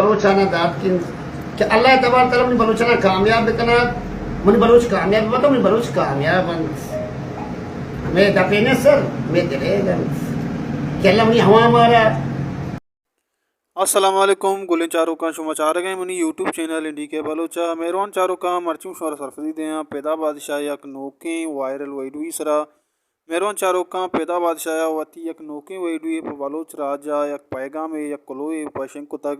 بلوچانا دات کن کہ اللہ تبارک تعالی منی بلوچانا کامیاب بکنات، منی بلوچ کامیاب ببات، منی بلوچ کامیاب انت۔ ہمے دپینے سر، ہمے دلیل انت کہ اللہ منی ہوا مارا۔ السلام علیکم گلیں چاروکاں، شما چارگ ء منی یوٹیوب چینل این ڈی کے بلوچ ء۔ مہروان چاروکاں، مرچی شمارا سرپدی دیاں پیدا بادشاہ یک نوکیں وائرل ویڈیوی سرا۔ مہروان چاروکاں، پیدا بادشاہ ء وتی یک نوکیں ویڈیوے پہ بلوچ راج ء یک پیغامے، یک کلوہے پہ شنگ کتگ۔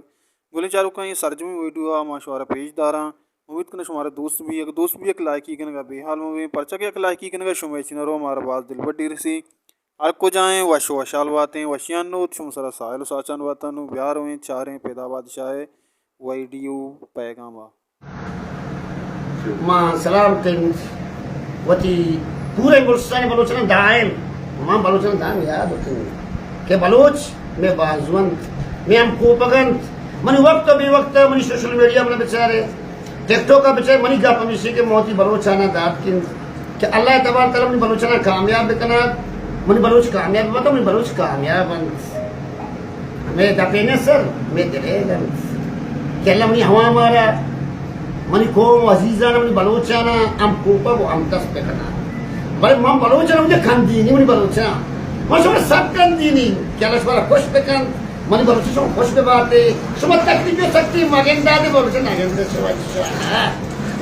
گلیں چاروکاں، اے سرجمیں ویڈیو ء ما شمارا پیش داراں۔ امید کناں شمارا دوست بی، اگہ دوست بی یک لائکی کنگا بے حال مہ بیں، پرچا کہ یک لائکی کنگا شمئے چینل رو مارا باز دلبڈی رسی۔ ہر کجائیں وش و وشحال باتیں، وشیان نوت شما سرا ساحل و ساچان باتاں۔ نوں بیا رویں چاریں پیدا بادشاہ ء ویڈیو پیغام ء۔ ما سلام کنت وتی پورے بلوچستان بلوچاں دائم، ما بلوچاں دائم یاد کنت کہ بلوچ مئے بازو انت، مئے ہم کوپگ انت۔ منی وقت و بے وقت منی سوشل میڈیا من بچارے، ٹک ٹاک ء بچارے، منی گپ ہمیشی کہ موتی بلوچانا دات کنت کہ اللہ تبارک تعالی منی بلوچانا کامیاب بکنات، منی بلوچ کامیاب ببات، منی بلوچ کامیاب انت۔ ہمے دپینے سر، ہمے دلیل انت کہ اللہ منی ہوا مارا، منی قوم و عزیزان، منی بلوچانا ہم کوپگ و ہم دست بکنات۔ بلے من بلوچانا مجھے کندینی، منی بلوچاں، من شما سک کندینی کہ اللہ شما خوش بکنت۔ منی بلوچی شما خوش بباتے، شما تکلیف و سختی مگنداتے، بلوچ نگندے شما۔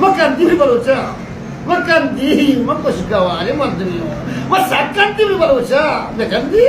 ما کندی منی بلوچا، ما کندی، ما خوشگوارے مردمی ہوں۔ ما سک کندی منی بلوچا، نکندی؟